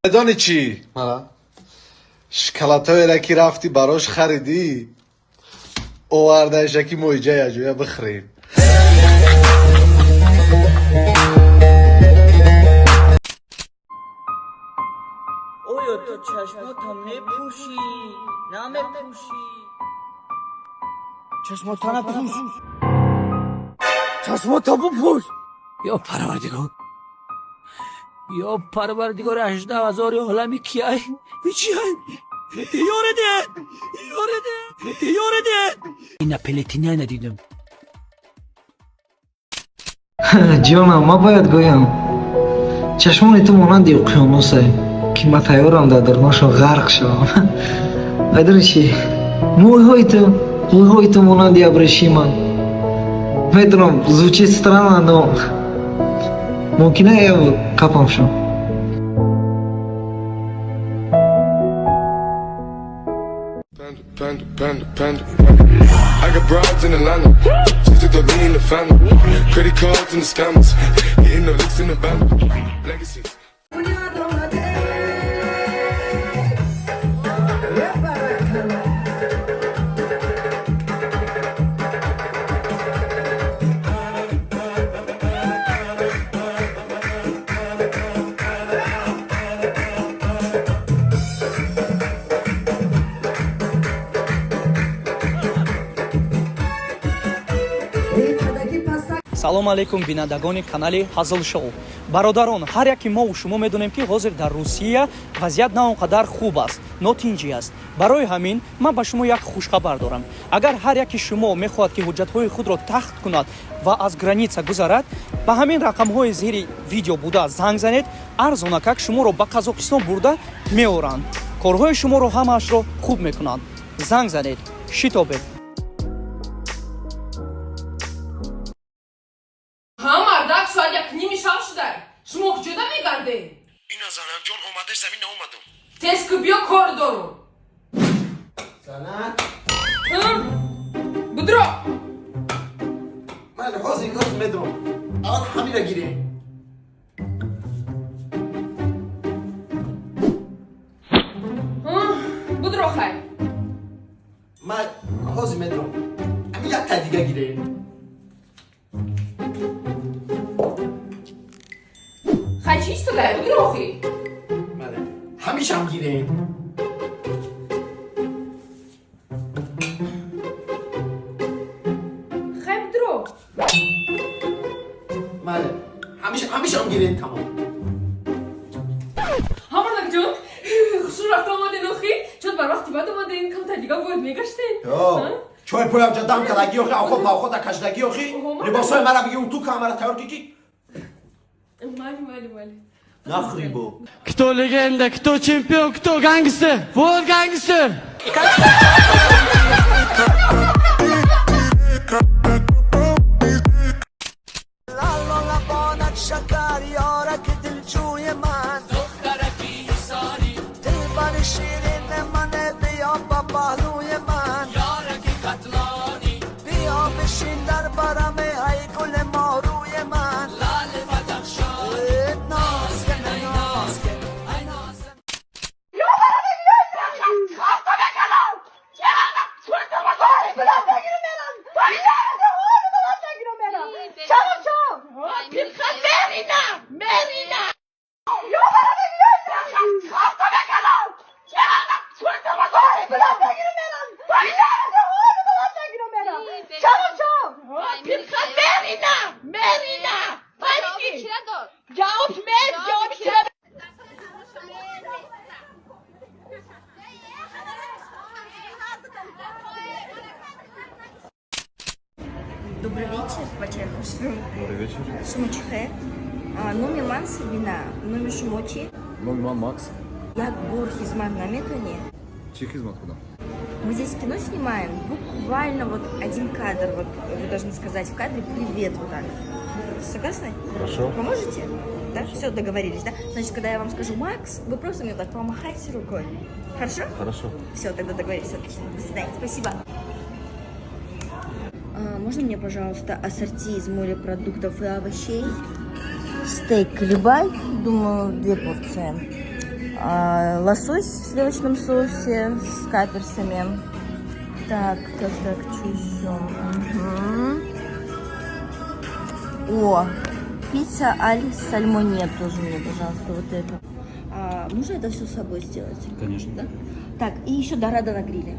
Медонӣ чӣ? Шоколадҳоеро, ки рафтӣ барош харидӣ, овардаиша, ки мо иҷа якҷоя бихӯрем. Оё ту чашмота мепӯшӣ, намепӯшӣ? Чашмота напӯш, чашмота бупӯш. Ё Парвардигор, ё Парвардигори 18 000 олами, кияй, чиай? Ёреде, ёреде, ёреде! Ина пелетиня надидам. Ҷонам, ман бояд гӯям, чашмони ту монанди уқёнусе, ки ман тайёрам дар дарунашон ғарқ шавам. Медонӣ чӣ, мӯйҳои ту монанди абрешиманд. Медонам, звучит странно, но мумкина я қапам шав? Panda, panda, panda, panda. I got broads in Atlanta. Just took the lean in the family. Credit cards and the scammers. Hitting the licks in the bando. Legacies. Салом алейкум, бинандагони канали Ҳазл Шоу. Бародарон, ҳар яки мову шумо медонем, ки ҳозир дар Русия вазъият на он қадар хуб аст, нотинҷӣ аст. Барои ҳамин ман ба шумо як хушхабар дорам. Агар ҳар яки шумо мехоҳад, ки ҳуҷҷатҳои худро тахт кунад ва аз граница гузарад, ба ҳамин рақамҳои зери видео буда занг занед. Арзонакак шуморо ба Қазоқистон бурда меоранд, корҳои шуморо ҳамаашро хуб мекунанд. Занг занед, шитобед. Ҳа, мардак, соат 1:30 шаб шудай, шумо куҷода мегардед? Ина, занакҷон, омадаш, замин наомадам. Тез ку, биё, кор дору. Занак. Будро. Ман ҳозир медонам, аввал ҳамира гирем. Будро, хай. Ман ҳозир медонам, ҳами якта дига гирем. Хай, чӣ истодай? Будро, охи. Бале, ҳамишам гирем. Хай, будро. Бале, ҳамишам гирем, тамом. Ҳа, мардакҷон, хушрӯ рафта омаден. Охи, чон бар вақти баъд омаден, камтар дига бояд мегаштен. Чой поям ҷа дам кадаги, охи, авхот павхота кашдаги, охи. Оҳо. Либосҳои мара биги, уту камара тайёр ки ки. Майли, майли, майли. Нахӯри бо. Кто легенда, кто чемпион, кто гангстер? Вот гангстер. شکر یارک دلجوی من، دلبر شیرین من، بیا با پهلوی من، بیا بشین در برم، ای گل ماروی من، ناز کن، ناز کن، ای ناز. Добрый вечер, бачаи хушрӯ. Добрый вечер. Шумо чихе? Номи ман Сабина, номи шумо чӣ? Номи ман Макс. Як бор хизмат наметонӣ? Чӣ хизмат кунам? Мы здесь кино снимаем, буквально вот один кадр, вот вы должны сказать в кадре «привет» вот так. Согласны? Хорошо. Поможете? Да? Все, договорились, да? Значит, когда я вам скажу «Макс», вы просто мне так помахайте рукой. Хорошо? Хорошо. Все, тогда договорились. Отлично. До свидания. Спасибо. Можно мне, пожалуйста, ассорти из морепродуктов и овощей? Стейк рибай, думаю, две порции. Лосось в сливочном соусе с каперсами. Так, так, так, что еще? Мгм. О, пицца аль сальмоне тоже мне, пожалуйста, вот это. А, можно это все с собой сделать? Конечно. Да? Так, и еще дорадо на гриле.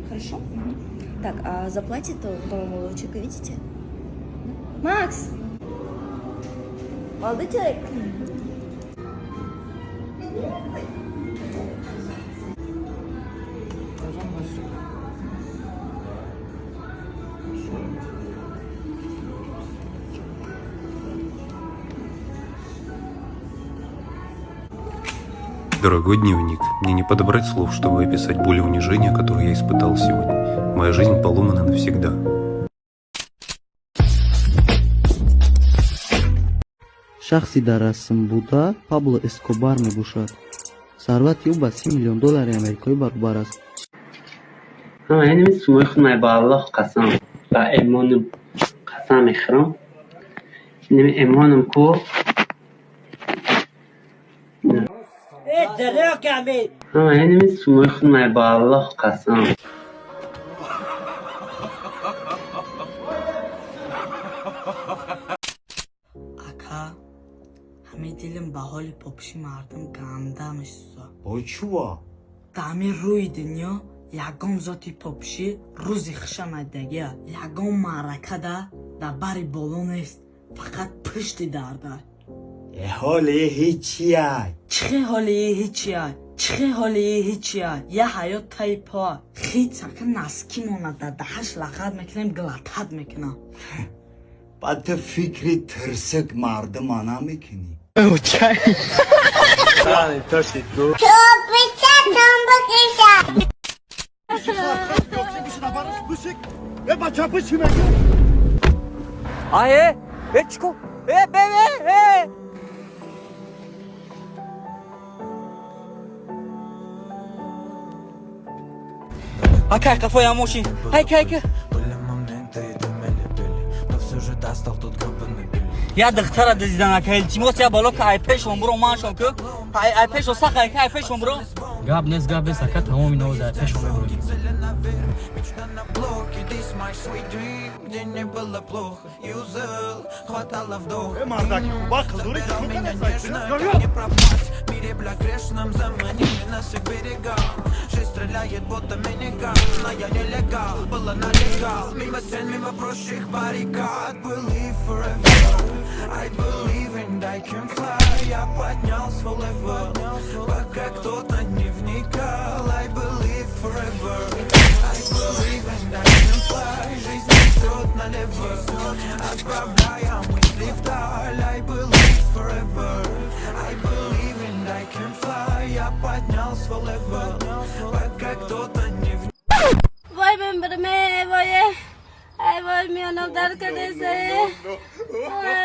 Хорошо? Мгм. Так, а заплатит, по-моему, молодого человека, видите? Макс! Молодой человек! Дорогой дневник, мне не подобрать слов, чтобы описать боль и унижение, которые я испытал сегодня. Моя жизнь поломана навсегда. Шахси дар расм буда Пабло Эскобар мебошад. Сарвати ӯ ба 30 миллион доллари амрикоӣ баробар аст. Ҳамаи сумои худмай, ба Аллоҳ қасам, ба эмонам қасам мехӯрам, инами эмонам ку. Ҳамаи сумои худмай, ба Аллоҳ қасам. Ака, ҳамин дилим ба ҳоли попши мардум ганда месӯзад. Бой чува? Дар ҳамин рӯи дунё ягон зоти попшӣ рӯзи хуша надидагия, ягон маъракада дар бари боло нест, фақат пушти дарда. Э, ҳоли ҳичия. Чӣ хел ҳоли ҳичия? Чӣ хел ҳоли ҳичия? Я ҳаёт таи по хицака носки монад, дар даҳаш лақат мекунем, глотать мекунам. Ба ту фикри тирсик мардума намекунӣ? Ае, э, чико? Э, бе, бе, э! Акай, қафоя мошин. Айка, айка. Я духтара дизидан, ака, илтимос, я боло ка, ай пешон буро, маншон ку. Ай, ай пешон сах, айка, ай пешон буро. Гап нест, гап нест, ака, тамоми навоз ай пешон мебурем. Мардаки хуба қилдури. Вой, мембрме, вой, ай, вой, миёнам дард кардесе.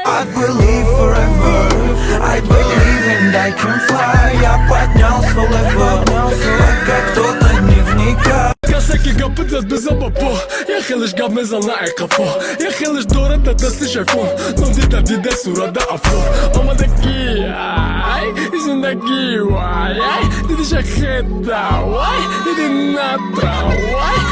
I believe forever. I believe and I can fly. Я поднял свой level, пока кто-то не вникал. Касе ки гапи биза ба по я хелеш гап мезана, ай қафо я хелеш дорад дар дасти шайфон ном дида дида сурада афо омадаги, ай зиндагӣ, вай, ай дидиша хеда, вай диди натра, вай.